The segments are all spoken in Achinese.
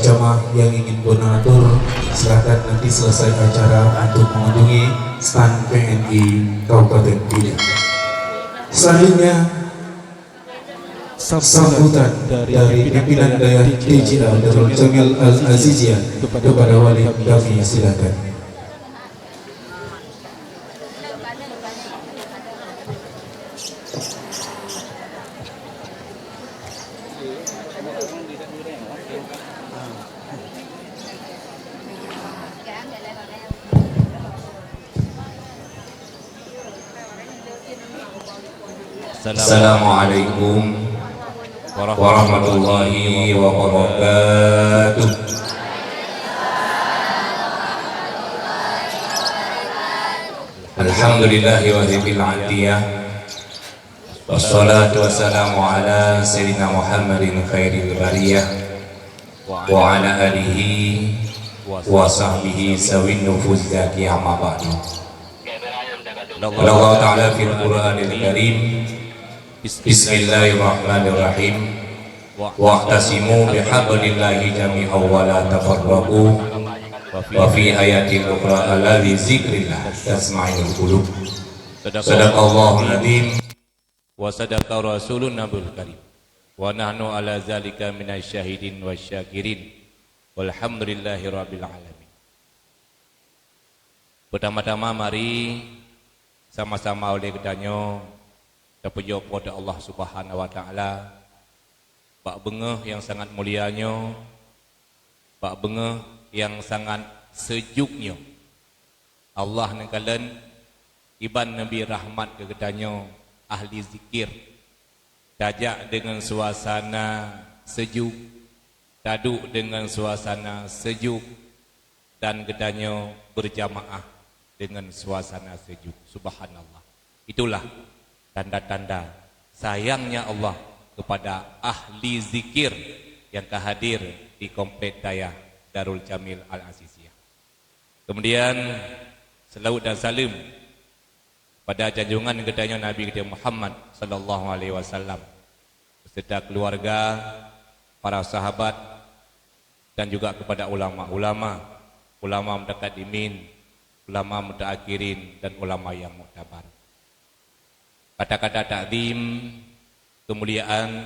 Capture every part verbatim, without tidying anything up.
Jamaah yang ingin berdonatur, silakan nanti selesai acara untuk mengunjungi stan P N I Kabupaten Pidie. Selanjutnya, sambutan dari pimpinan dayah T J A Darul Jamil Al Aziziyah kepada Wali, kami silakan. Assalamualaikum warahmatullahi wabarakatuh. Alhamdulillahi wahibil atiyah. Wassalatu wassalamu ala sayyidina Muhammadin khairil bariyah wa ala alihi wa sahbihi sawin nufuz zakiyah, amma ba'du. Qala Allah Ta'ala fil Qur'anil Karim, bismillahirrahmanirrahim. Wa'tasimu bihablillahi jami'an wa la tafarraqu. Wa fi ayatin ukhra, ala bizikrillah tatma'innul qulub. Sadaqallahul azim. Wa sadaqa rasulun nabiyul karim. Wa nahnu ala zalika minasy syahidin wasyakirin. Walhamdulillahi rabbil alamin. Pertama-tama, mari sama-sama oleh geutanyoe tapujoe Po teu Allah Subhanahu wa Ta'ala bak beungoh nyang sangat mulia nyoe, bak beungoh nyang sangat sejuk nyoe. Allah neukalon iban neubi rahmat keu geutanyoe ahli zikir. Tajak deungon suasana sejuk, taduek deungon suasana sejuk, dan geutanyoe beujamaah deungon suasana sejuk. Subhanallah. Itulah tanda-tanda sayangnya Allah kepada ahli zikir yang ka hadir di Komplek Dayah Darul Jamil Al Aziziyah. Kemudian, seulaweuet dan saleuem pada junjungan geutanyoe Nabi geutanyoe Muhammad sallallahu alaihi wasallam, beserta keluarga, para sahabat, dan juga kepada ulama-ulama, ulama mutaqaddimin, ulama mutaakhirin, dan ulama yang muktabar. Kata-kata takzim, kemuliaan,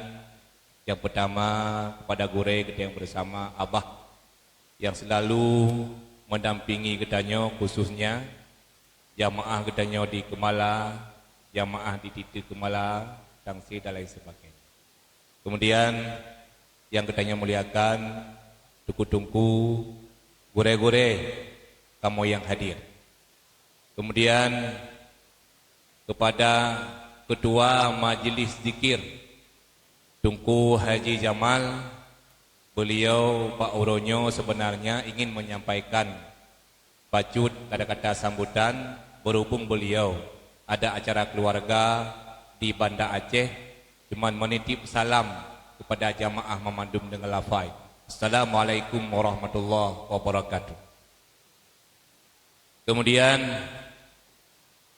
yang pertama kepada gurée geutanyoe bersama, abah yang selalu mendampingi geutanyoe, khususnya jamaah geutanyoe di Keumala, jamaah di Tite Keumala, Tangse dan lain sebagainya. Kemudian yang geutanyoe muliakan, teungku-teungku, gurée-gurée kamoe yang hadir. Kemudian kepada Ketua Majelis Zikir, Teungku Haji Jamal, beliau bak uroe nyoe sebenarnya ingin menyampaikan bacut kata-kata sambutan, berhubung beliau ada acara keluarga di Banda Aceh, cuman menitip salam kepada jamaah memandum dengan lafai, "Assalamualaikum warahmatullahi wabarakatuh." Kemudian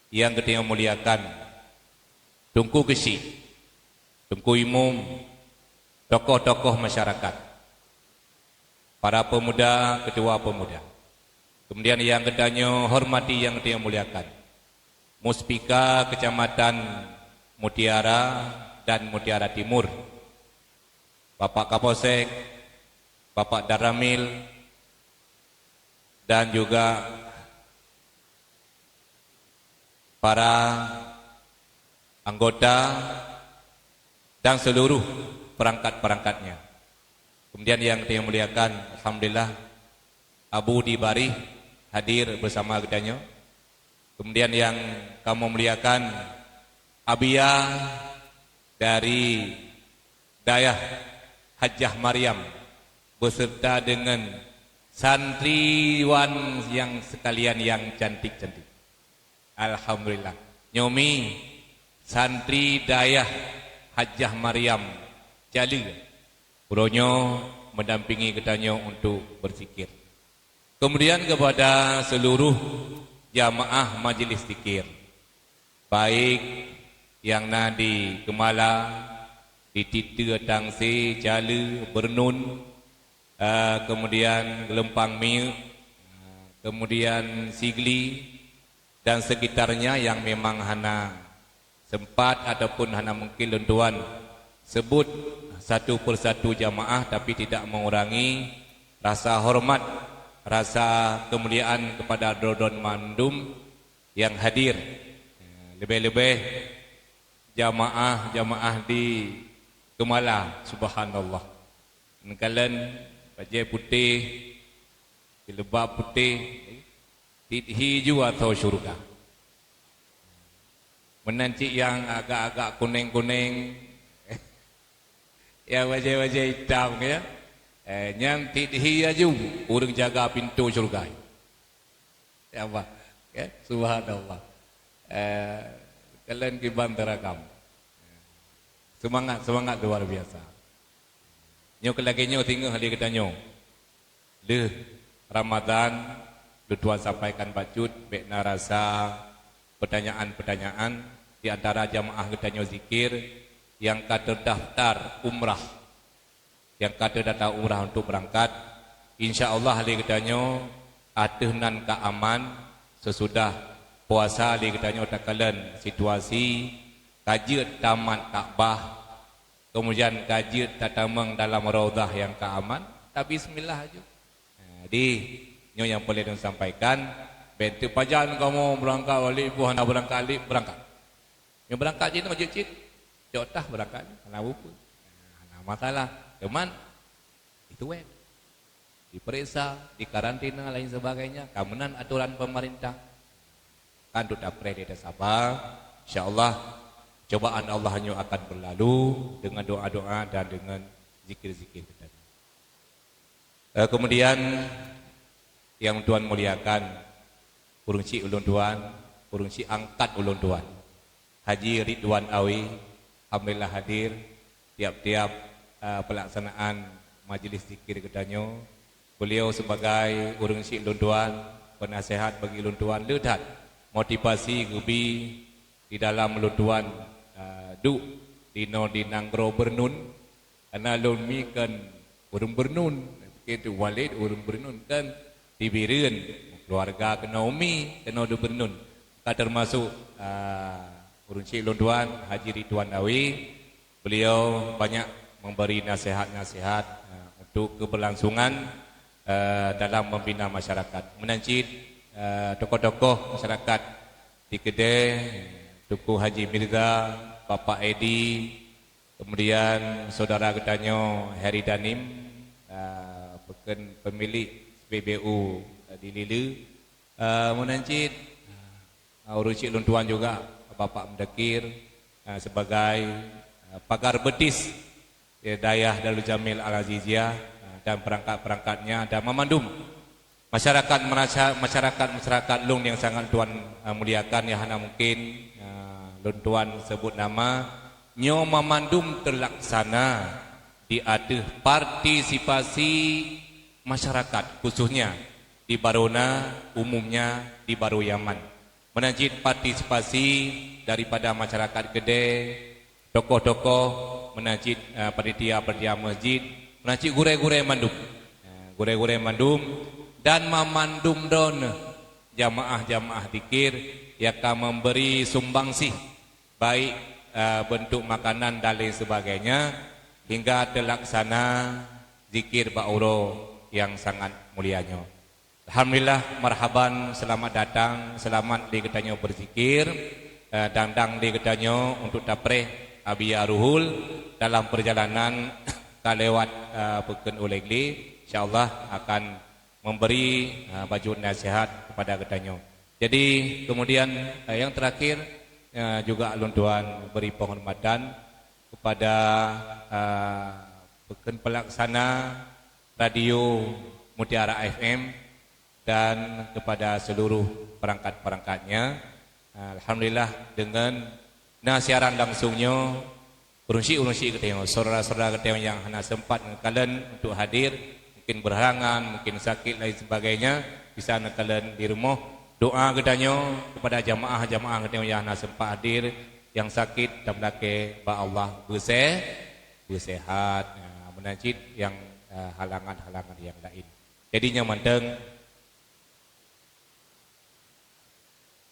yang geutanyoe muliakan, Teungku Geuchik, Teungku Imum, tokoh-tokoh masyarakat, para pemuda, ketua pemuda. Kemudian yang geutanyoe hormati, yang geutanyoe muliakan, Muspika Kecamatan Mutiara dan Mutiara Timur, Bapak Kapolsek, Bapak Danramil, dan juga para anggota dan seluruh perangkat-perangkatnya. Kemudian yang saya muliakan, alhamdulillah, Abu di Barih hadir bersama geutanyoe. Kemudian yang kamoe muliakan, Abiya dari Dayah Hajah Maryam beserta dengan santriwan yang sekalian yang cantik-cantik. Alhamdulillah. Nyoe mi santri Dayah Hajah Maryam Cale, uroe nyoe mendampingi geutanyoe untuk berzikir. Kemudian kepada seluruh jamaah majelis zikir, baik yang na di Keumala, di Tite, Tangse, Cale, Beurnun, eh, kemudian Geulumpang Miyuek, eh, kemudian Sigli dan sekitarnya yang memang hana sempat ataupun hana mungkin lôn tuan sebut satu persatu jamaah, tapi tidak mengurangi rasa hormat, rasa kemuliaan kepada droe-droe mandum yang hadir. Lebih-lebih jamaah-jamaah di Keumala, subhanallah. Neukalon bajée putéh, jilbab putéh, tieb hi ju ateueh syeuruga. Meunan cit nyang agak-agak kunéng-kunéng, nyang bajée-bajée itam, ya. Eh, nyan tieb hi ju ureuëng jaga pintoe syeuruga. Ya Allah, ya, subhanallah. Eh, kalian kiban teragam. Semangat, semangat luar biasa. Nyoe keu lagée nyoe singoh lé geutanyoe. Lheueh Ramadan, lôn tuan sampaikan bacut, bék na rasa pertanyaan-pertanyaan di antara jamaah geutanyoe zikir nyang ka terdaftar umrah, nyang ka terdaftar umrah untuk berangkat. Insya Allah lé geutanyoe ateueh nan ka aman, sesudah puasa lé geutanyoe takalon situasi, ka jeuet tamat Ka'bah, kemudian ka jeuet tatamong dalam raudhah nyang ka aman, tabismillah aju. Nah, jadi, nyoe nyang peureulée lôn sampaikan, bék teuk pajan kamoe beurangkat, wali boh hana beurangkat, lé beurangkat. Nyoe beurangkat jinoe jeuet cit, cok tah beurangkat, hana peue-peue. Nah, hana masalah. Cuman, itu wéh. Diperiksa, dikarantina, lain sebagainya. Ka meunan aturan pemerintah. Kan duk tapreh di atas saba, insya Allah cobaan Allah nyoe akan berlalu dengan doa-doa dan dengan zikir-zikir kita. Eh, kemudian yang Tuhan muliakan, ureuëng syik ulôn tuan, ureuëng syik angkat ulôn tuan, Haji Ridwan Awi, alhamdulillah hadir tiap-tiap, eh, pelaksanaan majlis zikir geutanyoe. Beliau sebagai ureuëng syik lôn tuan, penasehat bagi lôn tuan, le that motivasi geubi di dalam lôn tuan, eh, duek di noe di nanggroe Beurnun, karena lôn mi kan ureuëng Beurnun, mungkin tu Walid ureuëng Beurnun kan di Bireuen, keluarga keunoe umi, keunoe di Beurnun. Ka termasuk, eh, ureuëng syik lôn tuan, Haji Ridwan Awi, beliau banyak memberi nasihat-nasihat, eh, untuk keberlangsungan, eh, dalam membina masyarakat. Meunan cit, eh, tokoh-tokoh masyarakat di Keudè, Teungku Haji Mirza, Bapak Edi, kemudian saudara geutanyoe Heri Danim, eh, peukeun pemilik S P B U di Lileu. Eh, meunan cit, eh, ureuëng syik lôn tuan juga, Bapak Mudakir, eh, sebagai, eh, pagar betis, eh, Dayah Darul Jamil Al Aziziyah, eh, dan perangkat-perangkatnya dan mamandum masyarakat merasa-, masyarakat-masyarakat lôn nyang sangat tuan, eh, muliakan, nyang hana mungkin, eh, lôn tuan sebut nama, nyoe mamandum terlaksana di ateueh partisipasi masyarakat, khususnya di Barona, umumnya di Baro Yaman. Meunan cit partisipasi daripada masyarakat Keudè, tokoh-tokoh, meunan cit, eh, panitia-panitia masjid, meunan cit gurée-gurée mandum. Eh, gurée-gurée mandum dan mamandum droeneuh jamaah-jamaah zikir nyang ka memberi sumbangsih, baik, eh, bentuk makanan dan lain sebagainya, hingga terlaksana zikir bak uroe nyang sangat mulia nyoe. Alhamdulillah, marhaban, selamat datang, selamat lé geutanyoe berzikir, eh, dang-dang lé geutanyoe untuk tapreh Abiya Ruhul dalam perjalanan ka lewat, eh, peukeun Ulee Glé, insya Allah akan memberi, eh, bacut nasihat kepada geutanyoe. Jadi, kemudian, eh, yang terakhir, eh, juga lôn tuan beri penghormatan kepada, eh, peukeun pelaksana Radio Mutiara F M dan kepada seluruh perangkat-perangkatnya. Alhamdulillah, dengan na siaran langsung nyoe, ureuëng syik-ureuëng syik geutanyoe, saudara-saudara geutanyoe nyang hana sempat neukalon untuk hadir, mungkin berhalangan, mungkin sakit, lain sebagainya, bisa neukalon di rumoh. Doa geutanyoe kepada jamaah-jamaah geutanyoe nyang hana sempat hadir, nyang sakit, tameulakée bak Allah beusé-, beuseuhat. Nah, meunan cit nyang, eh, halangan-halangan nyang laén. Jadi nyoe mantong,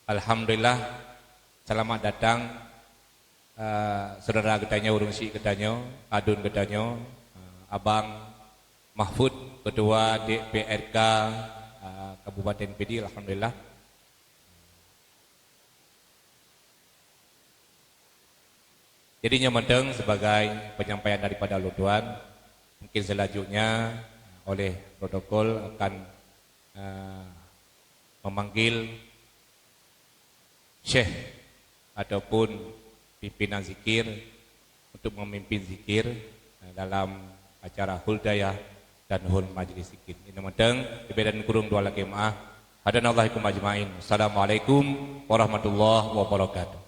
alhamdulillah, selamat datang, eh, saudara geutanyoe, ureuëng syik geutanyoe, aduen geutanyoe, eh, Abang Mahfud, Ketua D P R K, eh, Kabupaten Pidie, alhamdulillah. Jadi nyoe mantong sebagai penyampaian daripada ulôn tuan. Mungkin selanjutnya oleh protokol akan, eh, memanggil syekh ataupun pimpinan zikir untuk memimpin zikir, eh, dalam acara hul dayah dan hul majlis zikir. Nyoe mantong, leubeh dan kureueng dua lakée meuah. Hadanallahu wa iyyakum ajmain. Assalamualaikum warahmatullahi wabarakatuh.